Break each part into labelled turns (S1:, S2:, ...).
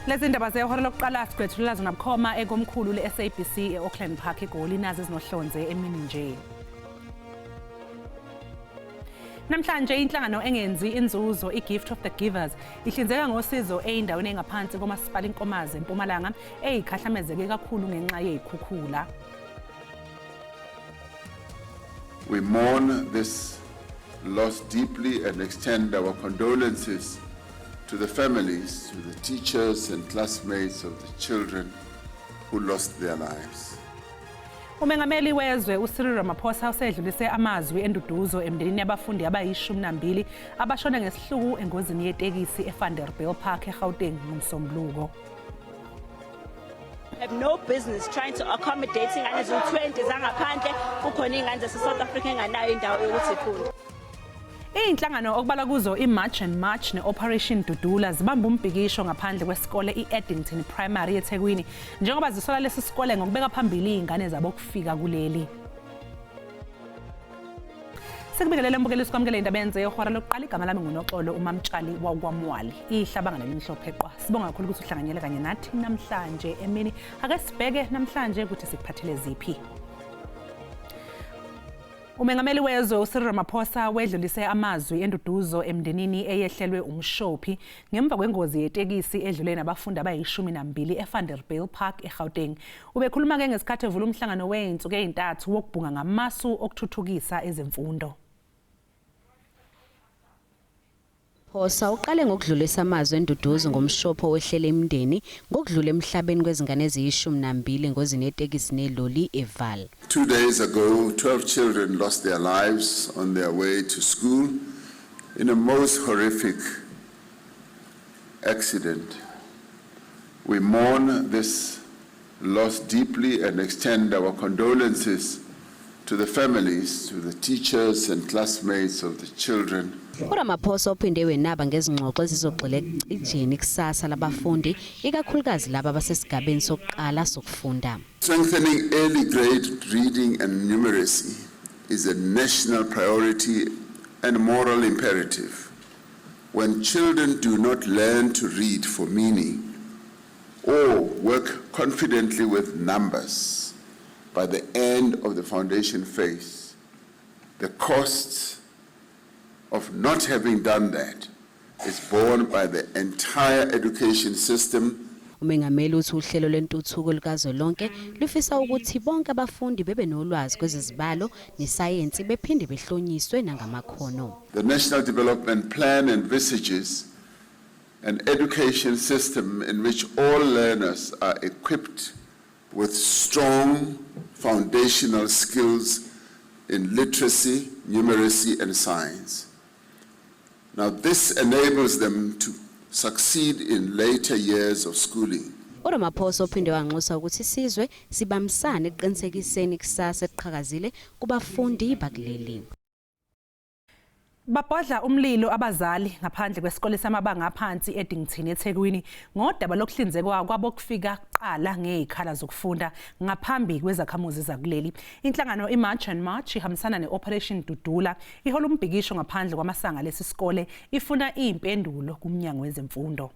S1: Lezi ndaba zehora lokuqala sigwethulela zona bukhoma ekomkhulu le-SABC e-Auckland Park eGoli, nazi ezinohlonze emini nje. Namhlanje inhlangano engenzi inzuzo i-Gift of the Givers ihlinzeka ngosizo eyindaweni engaphansi komasipala iNkomazi eMpumalanga eyikhahlamezeke kakhulu ngenxa yey'khukhula.
S2: We mourn this loss deeply and extend our condolences to the families, to the teachers and classmates of the children who lost their lives.
S1: Umengameli wezwe uCyril Ramaphosa usedlulise amazwi enduduzo emndenini yabafundi abayishumi nambili abashone ngesihluku engozini yetekisi eVanderbijlpark eGauteng ngoMsombuluko.
S3: Have no business trying to accommodate ingane eziwu-20 zangaphandle, kukhona iy'ngane zase-South Africa enganayo indawo yokuthi ifunde.
S1: Iy'nhlangano okubala kuzo i-March and March ne-Operation Dudula zibamba umbhikisho ngaphandle kwesikole i-Addington Primary eThekwini njengoba zisola lesi sikole ngokubeka phambili iy'ngane zabo kufika kuleli. Sikubingelele mbukeli, sikwamukele indaba zehora lokuqala. Igama lami nguNoxolo uMamtshali wakwaMwali, ihlabanga lelimhlophe qwa. Sibonga kakhulu ukuthi uhlanganyele kanye nathi namhlanje emini. Ake sibheke namhlanje ukuthi sikuphathele ziphi. Umengameli wezwe uCyril Ramaphosa wedlulise amazwi enduduzo emndenini eyehlelwe umshophi ngemva kwengozi yetekisi edlule nabafundi abayishumi nambili eVanderbijlpark eGauteng. Ubekhuluma-ke ngesikhathi evula umhlangano wey'nsuku ey'ntathu wokubhunga ngamasu okuthuthukisa ezemfundo.
S4: Phosa uqale ngokudlulisa amazwi enduduzo ngomshopho owehlele imindeni ngokudlula emhlabeni kwezingane eziyishumi nambili engozini yetekisi neloli eVaal.
S2: 2 days ago, 12 children lost their lives on their way to school in a most horrific accident. We mourn this loss deeply and extend our condolences to the families, to the teachers and classmates of the children.
S4: URamaphosa uphinde wenaba ngezingxoxo ezizogxila ekucijeni ikusasa labafundi, ikakhulukazi laba abasesigabeni sokuqala sokufunda.
S2: Strengthening early grade reading and numeracy is a national priority and moral imperative. When children do not learn to read for meaning or work confidently with numbers by the end of the foundation phase, the cost of not having done that is borne by the entire education system.
S4: Umengameli uthi uhlelo lwentuthuko likazwelonke lufisa ukuthi bonke abafundi bebe nolwazi kwezezibalo nesayensi bephinde behlonyiswe nangamakhono.
S2: The National Development Plan envisages an education system in which all learners are equipped with strong foundational skills in literacy, numeracy, and science. Now, this enables them to succeed in later years of schooling.
S4: URamaphosa uphinde wanxusa ukuthi isizwe sibambisane ekuqinisekiseni ikusasa eliqhakazile kubafundi bakuleli.
S1: Babhodla umlilo abazali ngaphandle kwesikole samabanga aphansi eAddington eThekwini ngodaba lokuhlinzekwa kwabokufika kuqala ngezikhala zokufunda ngaphambi kwezakhamuzi zakuleli. Inhlangano iMarch and March ihambisana neOperation Dudula ihola umbhikisho ngaphandle kwamasanga lesi sikole ifuna izimpendulo kumnyango wezemfundo.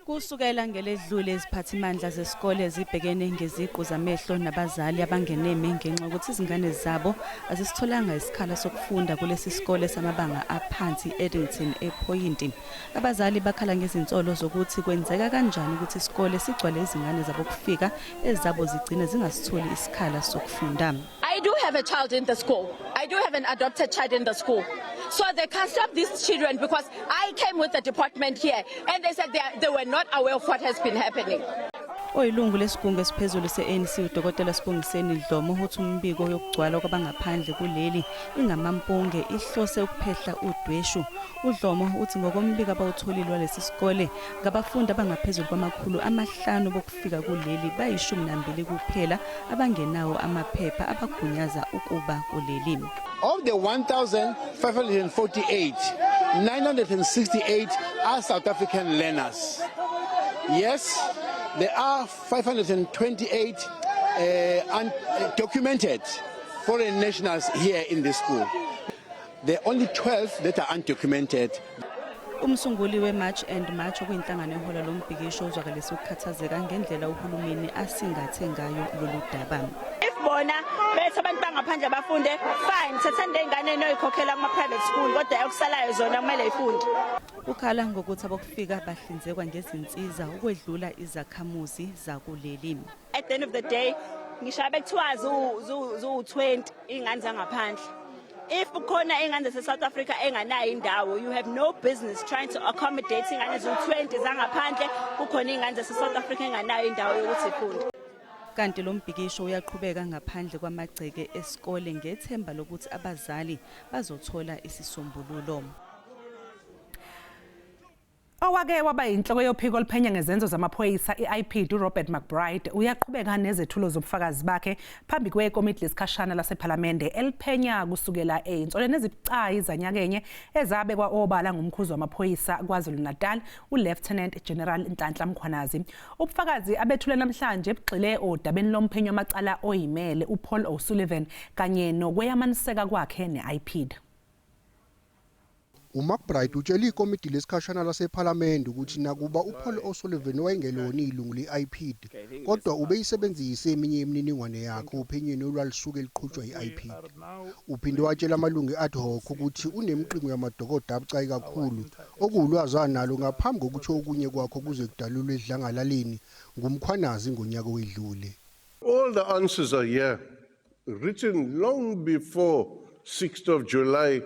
S5: Kusukela ngeledlule, iziphathimandla zesikole zibhekene ngeziqu zamehlo nabazali abangeneme ngenxa yokuthi izingane zabo azisitholanga isikhala sokufunda kulesi sikole samabanga aphansi e-Addington ePhoyinti. Abazali bakhala ngezinsolo zokuthi kwenzeka kanjani ukuthi isikole sigcwale izingane zabokufika, ezabo zigcine zingasitholi isikhala sokufunda.
S3: I do have a child in the school. I do have an adopted child in the school. So they can't stop these children because I came with the department here and they said they were not aware of what has been happening.
S5: Oyilungu lesigungu esiphezulu se-ANC uDokotela Sibongiseni Dhlomo uthi umbiko yokugcwala kwabangaphandle kuleli ingamampunge, ihlose ukuphehla udweshu. UDhlomo uthi ngokombiko abawutholile walesi sikole, ngabafundi abangaphezulu kwama-500 bokufika kuleli, bayishumi nambili kuphela abangenawo amaphepha abagunyaza ukuba kuleli.
S6: Of the 1,548, 968 are South African learners. Yes, there are 528 undocumented foreign nationals here in this school. There are only 12 that are undocumented.
S5: Umsunguli we-March and March, okuyinhlangano ehola lo mbhikisho, uzwakalise ukukhathazeka ngendlela uhulumeni asingathe ngayo lolu daba.
S3: If bona bethi abantu bangaphandle bafunde, fine, thathani ley'ngane noyikhokhela kuma-private school, kodwa okusalayo zona kumele yifunde.
S5: Ukhala ngokuthi abokufika bahlinzekwa ngezinsiza ukwedlula izakhamuzi zakuleli.
S3: At the end of the day, ngisho bekuthiwa ziwu-20 iy'ngane zangaphandle, if kukhona iy'ngane zase-South Africa enganayo indawo, you have no business trying to accommodate iy'ngane eziwu-20 zangaphandle kukhona iy'ngane zase-South Africa enganayo indawo yokuthi ifunde.
S5: Kanti lo mbhikisho uyaqhubeka ngaphandle kwamagceke esikole ngethemba lokuthi abazali bazothola isisombululo.
S1: Owake waba yinhloko yophiko oluphenya ngezenzo zamaphoyisa i-IPID, uRobert McBride, uyaqhubeka nezethulo zobufakazi bakhe phambi kwekomiti lesikhashana lasephalamende eliphenya kusukela ey'nsolweni ezibucayi zanyakenye ezabekwa obala ngumkhuzi wamaphoyisa KwaZulu-Natal, uLieutenant General Nhlanhla Mkhwanazi. Ubufakazi abethule namhlanje bugxile odabeni lomphenyo wamacala oyimele uPaul O'Sullivan kanye nokweyamaniseka kwakhe ne-IPID.
S7: UMcBride utshele ikomiti lesikhashana lasephalamende ukuthi nakuba uPaul O'Sullivan wayengelona ilungu le-IPID, kodwa ubeyisebenzise eminye imininingwane yakhe ophenyweni olwalusuke luqhutshwa yi-IPID. Uphinde watshela amalungu e-ad hoc ukuthi unemiqingo yamadokodo abucayi kakhulu okuwulwazi analo ngaphambi kokuthi okunye kwakho kuze kudalulwe edlangalaleni nguMkhwanazi ngonyaka owedlule.
S8: All the answers are here, written long before 6th of July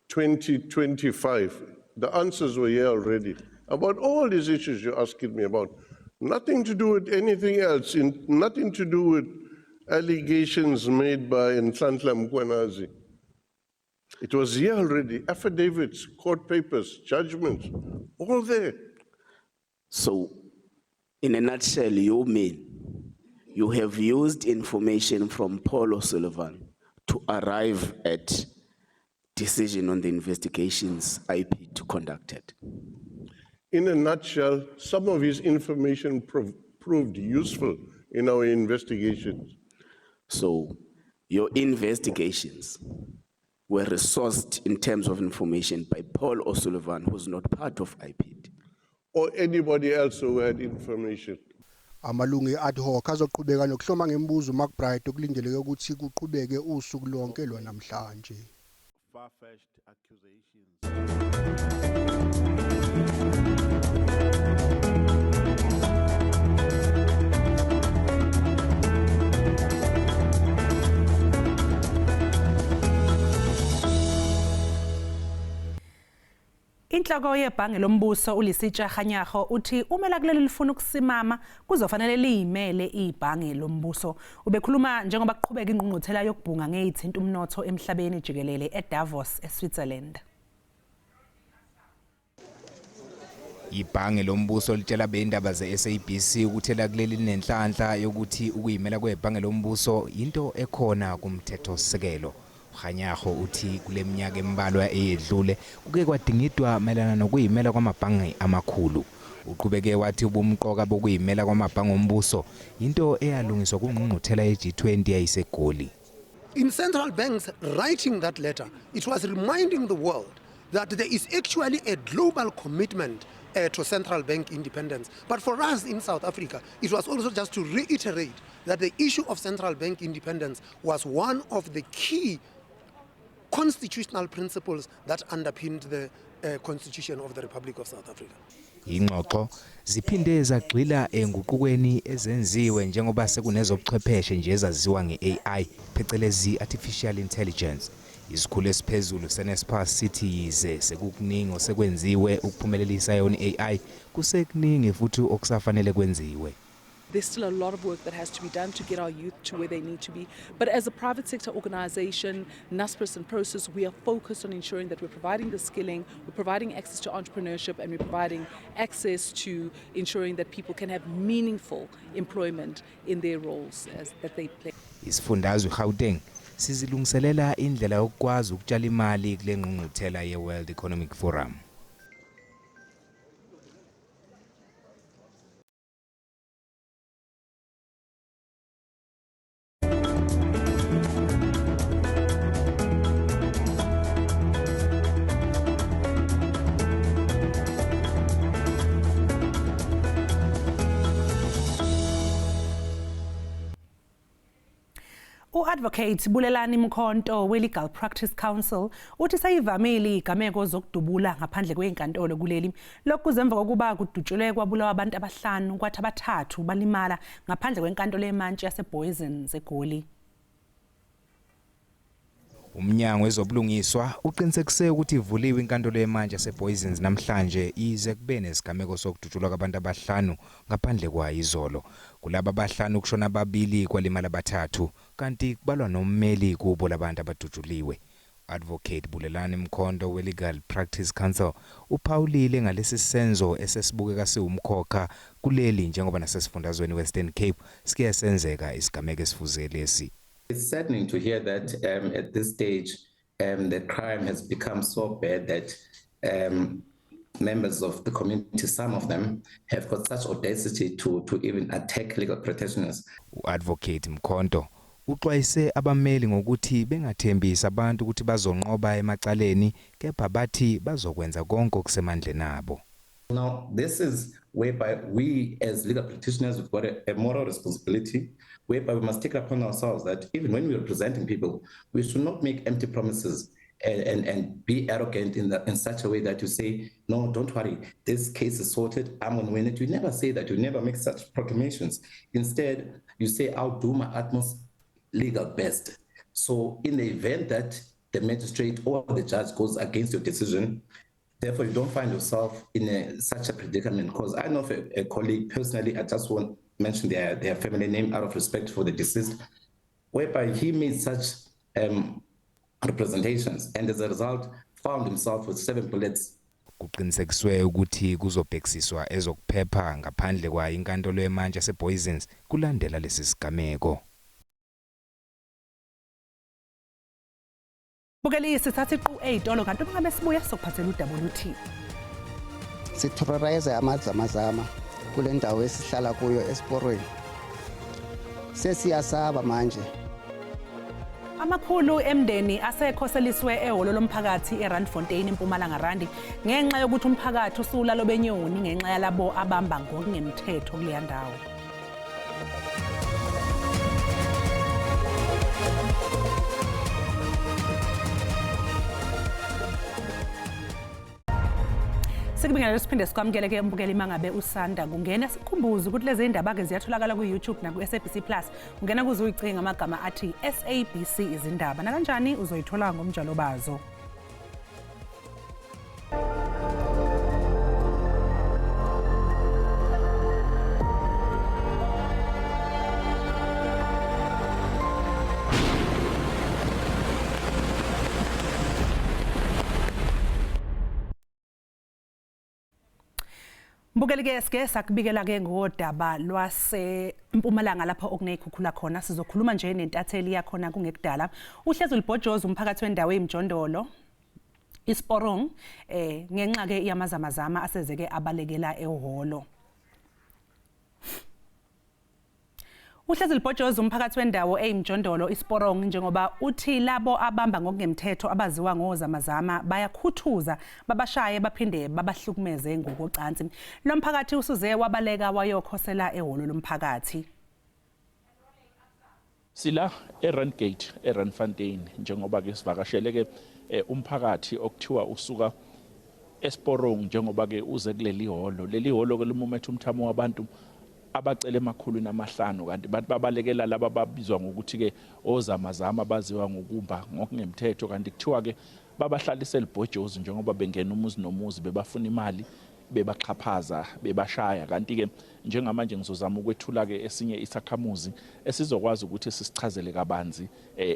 S8: 2025. The answers were here already about all these issues you're asking me about. Nothing to do with anything else, nothing to do with allegations made by Nhlanhla Mkhwanazi. It was here already, affidavits, court papers, judgments, all there.
S9: So, in a nutshell, you mean you have used information from Paul O'Sullivan to arrive at decision on the investigations IPID conducted?
S8: In a nutshell, some of his information proved useful in our investigations.
S9: So, your investigations were resourced in terms of information by Paul O'Sullivan, who's not part of IPID.
S8: Or anybody else who had information.
S7: Amalungu e-ad hoc azoqhubeka nokuhloma ngemibuzo uMcBride, okulindeleke ukuthi kuqhubeke usuku lonke lwanamhlanje.
S10: Far-fetched accusations.
S1: Inhloko yebhange lombuso uLesetja Kganyago uthi uma elakuleli lifuna ukusimama kuzofanele liyimele ibhange lombuso. Ubekhuluma njengoba kuqhubeka ingqungquthela yokubhunga ngezithinta umnotho emhlabeni jikelele eDavos, eSwitzerland.
S11: Ibhange lombuso litshela bendaba ze-SABC ukuthi elakuleli linenhlanhla yokuthi ukuyimela kwebhange lombuso into ekhona kumthethosisekelo. Kganyago uthi kule minyaka embalwa eyedlule kuke kwadingidwa mayelana nokuyimela kwamabhange amakhulu. Uqhubeke wathi ubumqoka bokuyimela kwamabhange ombuso into eyalungiswa kungqungquthela ye-G20 yayiseGoli.
S12: In central banks writing that letter, it was reminding the world that there is actually a global commitment to central bank independence. But for us in South Africa, it was also just to reiterate that the issue of central bank independence was one of the key constitutional principles that underpinned the Constitution of the Republic of South Africa.
S11: Ingxoxo ziphinde zagxila enguqukweni ezenziwe njengoba sekunezobuchwepheshe nje ezaziwa nge-AI, phecelezi artificial intelligence. Isikhulu esiphezulu seNaspers sithi yize sekukuningi osekwenziwe ukuphumelelisa yona i-AI, kusekuningi futhi okusafanele kwenziwe.
S13: There's still a lot of work that has to be done to get our youth to where they need to be. But as a private sector organization, Naspers and Prosus, we are focused on ensuring that we're providing the skilling, we're providing access to entrepreneurship, and we're providing access to ensuring that people can have meaningful employment in their roles as, that they play.
S11: Isifundazwe iGauteng sizilungiselela indlela yokukwazi ukutshala imali kule ngqungquthela ye-World Economic Forum.
S1: U-Advocate Bulelani Mkhonto we-Legal Practice Council uthi seyivamile izigameko zokudubula ngaphandle kwezinkantolo kuleli. Lokhu kuze emva kokuba kudutshulwe kwabulawa abantu abahlanu kwathi abathathu balimala ngaphandle kwenkantolo yemantshi yaseBooysens eGoli.
S11: Umnyango wezobulungiswa uqinisekise ukuthi ivuliwe inkantolo yemantshi yaseBooysens namhlanje ize kube nesigameko sokudutshulwa kwabantu abahlanu ngaphandle kwayo izolo. Kulaba abahlanu kushona ababili kwalimala abathathu kanti kubalwa nommeli kubo labantu abadutshuliwe. Advocate Bulelani Mkhonto we-Legal Practice Council uphawulile ngalesi senzo esesibukeka siwumkhokha kuleli njengoba nasesifundazweni Western Cape sike senzeka isigameko esifuze lesi.
S14: It's saddening to hear that at this stage the crime has become so bad that members of the community, some of them, have got such audacity to even attack legal practitioners.
S11: U-Advocate Mkhonto uxwayise abameli ngokuthi bengathembisi abantu ukuthi bazonqoba emacaleni kepha bathi bazokwenza konke okusemandleni abo.
S14: Now, this is whereby we as legal practitioners, we've got a moral responsibility, whereby we must take it upon ourselves that even when we are representing people, we should not make empty promises and be arrogant in such a way that you say, no, don't worry, this case is sorted, I'm going to win it. You never say that, you never make such proclamations. Instead, you say, I'll do my utmost legal best. So in the event that the magistrate or the judge goes against your decision, therefore you don't find yourself in such a predicament. Because I know of a colleague personally, I just won't mention their family name out of respect for the deceased, whereby he made such representations and as a result found himself with 7 bullets.
S11: Kuqinisekiswe ukuthi kuzobhekisiswa ezokuphepha ngaphandle kwayo inkantolo yemantshi yaseBooysens kulandela lesi sigameko.
S1: Bukeli sithatha iqu ey'tolo kanti uma ngabe sibuya sokuphathela udaba oluthi.
S15: Siterrorize amazamazama kule ndawo esihlala kuyo esiporweni. Sesiyasaba manje.
S1: Amakhulu emndeni asekhoseliswe ehholo lomphakathi eRandfontein eMpumalanga Randi ngenxa yokuthi umphakathi usulalo benyoni ngenxa yalabo abamba ngokungemthetho kuleya ndawo. Sikubingelele siphinde sikwamukele ke umbukeli mangabe usanda kungena. Sikhumbuze ukuthi lezi indaba ke ziyatholakala ku YouTube na ku SABC Plus. Ungena kuze uyicinga amagama athi SABC izindaba. Na kanjani uzoyithola ngomjalo bazo. Mbukeli ke sike sakubikela ke ngodaba lwase Mpumalanga lapho okuneyikhukhula khona. Sizokhuluma nje nentatheli yakhona kungekudala. Uhlezi ulibhojoza umphakathi wendawo eMjondolo iSporong ngenxa ke yamazamazama asezeke abalekela ehholo. Uhlezi libhojoza umphakathi wendawo eMjondolo iSporong njengoba uthi labo abamba ngokungemthetho abaziwa ngozamazama bayakhuthuza babashaye baphinde babahlukumeze ngokocansi. Lo mphakathi usuze wabaleka wayokhosela ehholo lomphakathi.
S16: Sila eRandgate eRandfontein njengoba ke sivakashele ke umphakathi okuthiwa usuka eSporong njengoba ke uze kuleli hholo. Leli hholo ke limumethe umthamo wabantu abacele emakhulwini amahlanu kanti bantu babalekela laba babizwa ngokuthi ke ozamazama baziwa ngokumba ngokungemthetho kanti kuthiwa ke babahlalise libhojozi njengoba bengena umuzi nomuzi bebafuna imali bebaxhaphaza bebashaya. Kanti ke njengamanje ngizozama ukwethula ke esinye isakhamuzi esizokwazi ukuthi sisichazele kabanzi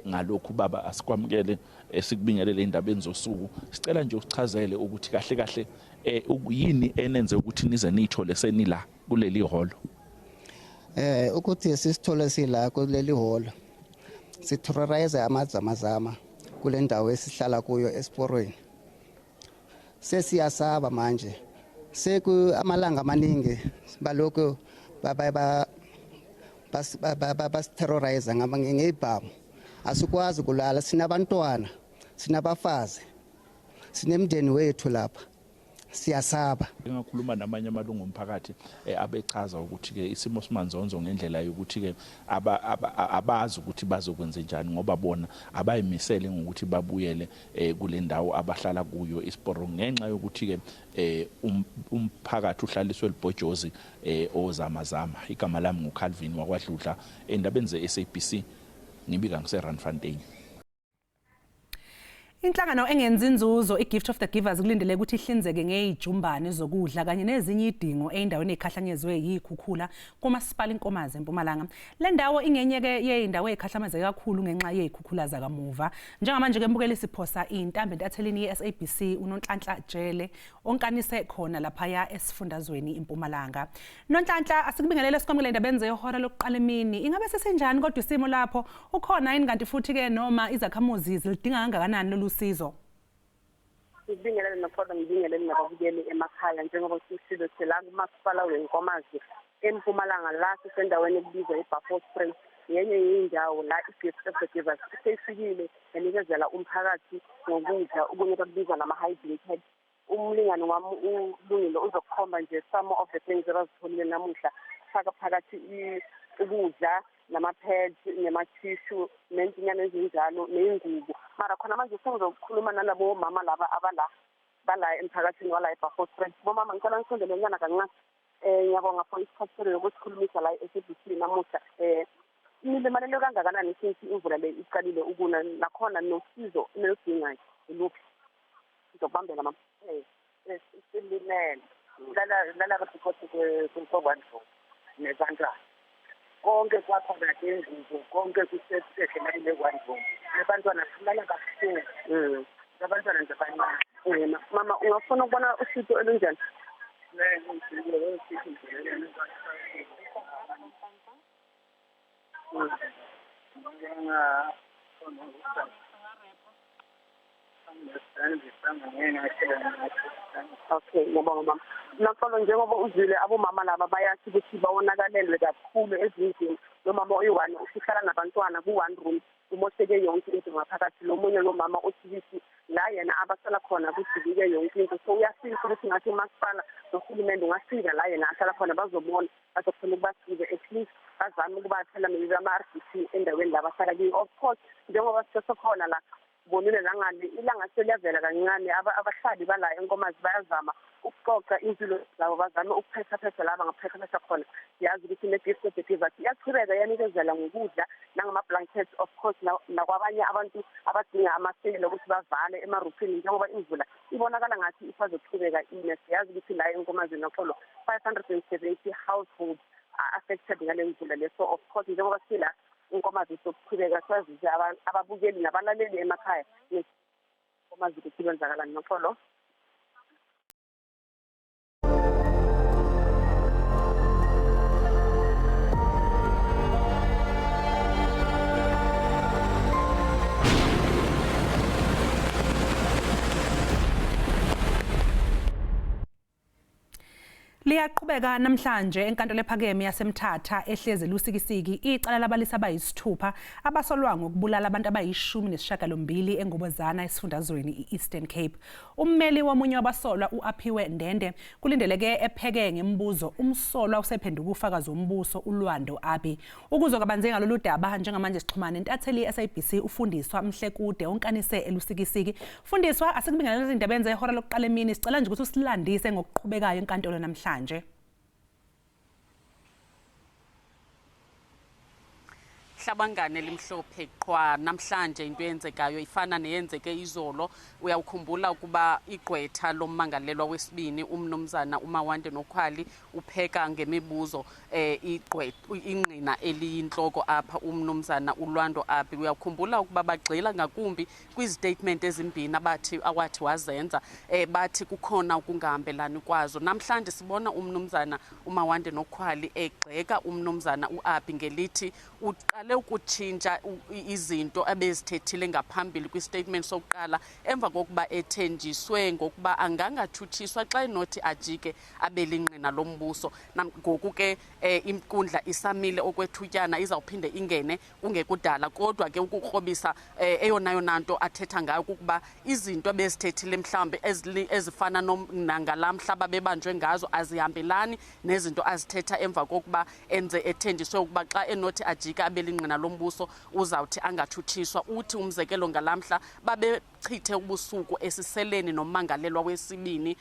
S16: ngalokhu. Baba, asikwamukele esikubingelele indabeni zosuku. Sicela nje usichazele ukuthi kahle kahle yini enenze ukuthi nize nithole senila kuleli hholo.
S15: Ukuthi sisithole sila kuleli hholo, siterrorize amazamazama kule ndawo esihlala kuyo esiporweni. Sesiyasaba manje. Seku amalanga amaningi balokhu basiterrorize ngeyibhamu. Asikwazi kulala, sinabantwana, sinabafazi, sinemndeni wethu lapha. Siyasaba.
S16: Engakhuluma namanye amalungu omphakathi abechaza ukuthi-ke isimo simanzonzo ngendlela yokuthi-ke abazi ukuthi bazokwenze njani ngoba bona abayimisele ngokuthi babuyele kule ndawo abahlala kuyo iSporong ngenxa yokuthi-ke umphakathi uhlaliswe libhojozi ozamazama. Igama lami nguCalvin wakwaDludla, endabeni ze-SABC ngibika ngise-Randfontein.
S1: Inhlangano engenzi inzuzo iGift of the Givers kulindeleke ukuthi ihlinzeke ngezijumbane zokudla kanye nezinye idingo eyindaweni ekhahlanyezwe yikhukhula kuMasipala iNkomazi eMpumalanga. Le ndawo ingenye ke yeyindawo ekhahlamezeke kakhulu ngenxa yezikhukhula zakamuva. Njengamanje ke mbukeli siphosa intambo entathelini yeSABC uNonhlanhla Jele onkanise khona laphaya esifundazweni iMpumalanga. Nonhlanhla, asikubingelele sikwamukele endabeni zehora lokuqala emini. Ingabe sesinjani kodwa isimo lapho? Ukhona yini kanti futhi ke noma izakhamuzi zilidinga kangakanani lolu sizo?
S17: Ngibingelele noxolo, ngibingelele nababukeli emakhaya. Njengoba sisilo sila kumasipala weNkomazi eMpumalanga, la sisendaweni ekubizwa iBuffelsspruit, ngenye yey'ndawo la i-Gift of the Givers seyifikile yanikezela umphakathi ngokudla, okunye bakubiza ngama-hygiene pads. Umlingani wami uLungile uzokukhomba nje some of the things abazitholile namuhla, faka phakathi ukudla nama-pads nema-tissue nentinyana ezinjalo ney'ngubo. Mara khona manje sengizokhuluma nalabo mama laba abala bala emphakathini wala eBuffelsspruit. Bomama, ngicela nisondele nyana kancane. Ngiyabonga for isikhathi senu yokusikhulumisa la e-SABC namuhla. Nilimalele kangakanani since imvula le iqalile ukuna, nakhona nosizo eniludingayo iluphi? Ngizokubambela mama.
S18: Silimele lala lala because kwe-one room nebantwana konke kwaphakathi, ingubo konke kusehle le-one room nebantwana, silala kabuhlungu abantwana nje abancane.
S17: Mama, ungafuna ukubona usizo olunjani? Okay, ngiyabonga mama. Noxolo, njengoba uzwile, abomama laba bayathi ukuthi bawonakalelwe kakhulu ezindlini. Lo mama oyi-one usuhlala nabantwana ku-one room, umosheke yonke into ngaphakathi. Lo munye lo mama uthi la yena abasala khona kudilike yonke into, so uyafisa ukuthi ngathi umasipala nohulumende ungafika la yena ahlala khona, bazobona, bazokhona ukubasiza, at least bazame ukubathela maybe ama-RDP endaweni la bahlala kiyo. Of course, njengoba sisesekhona la, bonile nangale ilanga seliyavela kancane, abahlali bala eNkomazi bayazama ukuxoxa impilo zabo, bazame ukuphethaphetha la bangaphethaphetha khona. Siyazi ukuthi ne-Gift of the Givers iyaqhubeka iyanikezela ngokudla nangama-blankets, of course nakwabanye abantu abadinga amaseyila ukuthi bavale emarufini njengoba imvula ibonakala ngathi isazoqhubeka ine. Siyazi ukuthi la eNkomazi, Noxolo, 570 households are affected ngale mvula le. So of course, njengoba sila iNkomazi, sokuqhubeka sazise ababukeli nabalaleli emakhaya ngeNkomazi ukuthi kwenzakalani, Noxolo.
S1: Liyaqhubeka namhlanje enkantolo ephakeme yaseMthatha ehleze Lusikisiki icala labalisa abayisithupha abasolwa ngokubulala abantu abayi-18 eNgobozana esifundazweni i-Eastern Cape. Ummeli womunye wabasolwa uAphiwe Ndende kulindeleke epheke ngemibuzo umsolwa usephenduka ufakazi wombuso uLwando Abi. Ukuzwa kabanzi ngalolu daba, njengamanje sixhumana nentatheli ye-SABC uFundiswa Mhlekude onkanise eLusikisiki. Fundiswa, asikubingelele ezindabeni zehora lokuqala emini. Sicela nje ukuthi usilandise ngokuqhubekayo enkantolo namhlanje.
S19: Hlabangane limhlophe qhwa, namhlanje into eyenzekayo ifana neyenzeke izolo. Uyawukhumbula ukuba igqwetha lommangalelwa wesibini umnumzana uMawande Nokhwali upheka ngemibuzo ingqina eliyintloko apha umnumzana uLwando Abi. Uyawukhumbula ukuba bagxila ngakumbi kwizitatimenti ezimbini abathi awathi wazenza, bathi kukhona ukungahambelani kwazo. Namhlanje sibona umnumzana uMawande Nokhwali egxeka umnumzana uAbi ngelithi uqale Ukutshintsha izinto abezithethile ngaphambili kwistatement sokuqala emva kokuba ethenjiswe ngokuba angangatshutshiswa xa enothi ajike abe lingqina lombuso. Ngoku ke inkundla isamile okwethutyana, izawuphinde ingene kungekudala. Kodwa ke ukukrobisa, eyona yona nto athetha ngayo kukuba izinto abezithethile mhlawumbi ezifana nangalaa mhla babebanjwe ngazo azihambelani nezinto azithetha emva kokuba enze ethenjiswe ukuba xa enothi ajike abe lingqina lombuso uzawuthi angatshutshiswa. Uthi umzekelo ngalaa mhla babechithe ubusuku esiseleni nommangalelwa wesibini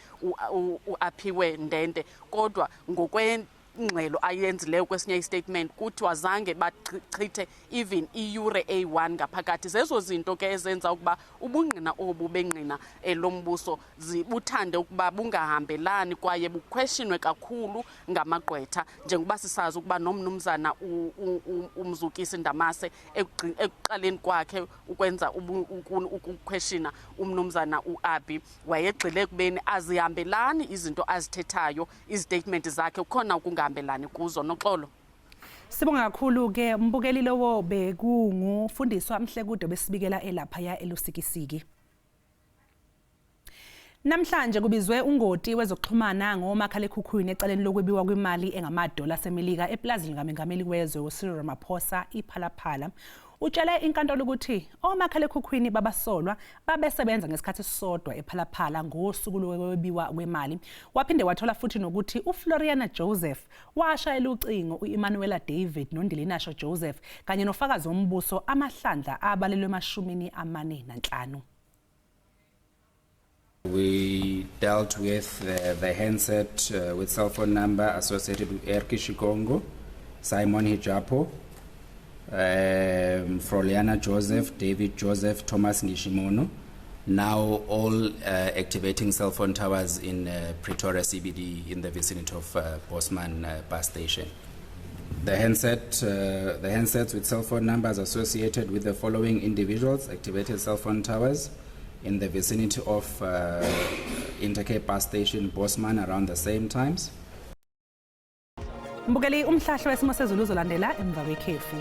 S19: uAphiwe Ndende, kodwa ngokwengxelo ayenzileyo kwesinye istatement kuthiwa zange bachithe even iyure eyi-1 ngaphakathi. Zezo zinto ke ezenza ukuba ubungqina obu bengqina lombuso buthande ukuba bungahambelani kwaye bukhweshinwe kakhulu ngamagqwetha, njengoba sisazi ukuba nomnumzana uMzukisi Ndamase ekuqaleni kwakhe ukwenza ukukhweshina umnumzana uAbi wayegxile ekubeni azihambelani izinto azithethayo, izitatement zakhe kukhona ukungahambelani kuzo. Noxolo.
S1: Sibonga kakhulu ke mbukeli, lowo bekungufundiswa Mhlekude besibikela elaphaya eLusikisiki. Namhlanje kubizwe ungoti wezokuxhumana ngomakhalekhukhwini ecaleni lokwebiwa kwemali engamadola aseMelika eplazini likamengameli wezwe uCyril Ramaphosa iPhalaphala. Utshele inkantolo ukuthi omakhalekhukhwini babasolwa babesebenza ngesikhathi esisodwa ePhalaphala ngosuku lokwebiwa kwemali. Waphinde wathola futhi nokuthi uFloriana Joseph washayela ucingo u-Emanuela David noNdilinasho Joseph kanye nofakazi wombuso amahlandla abalelwe emashumini 45.
S20: We dealt with the handset with cell phone number associated with Erki Shikongo, Simon Hijapo, Froliana Joseph, David Joseph, Thomas Ngishimono. Now all activating cell phone towers in Pretoria CBD in the vicinity of Bosman bus station. The handsets with cell phone numbers associated with the following individuals activated cell phone towers in the vicinity of Intercape bus station, Bosman, around the same times.
S1: Mbukeli, umhlahlo wesimo sezulu uzolandela emva kwekhefu.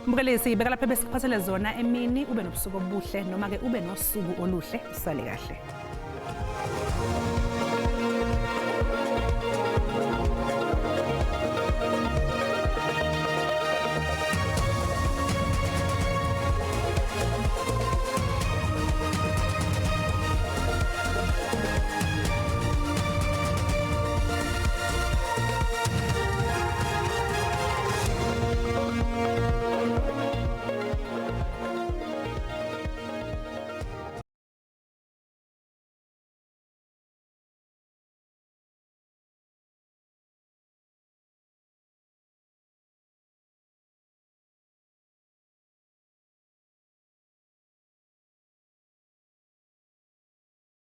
S1: Mbukeli, siyibeka lapha besikuphathele zona emini. Ube nobusuku obuhle noma ke ube nosuku oluhle. Usale kahle.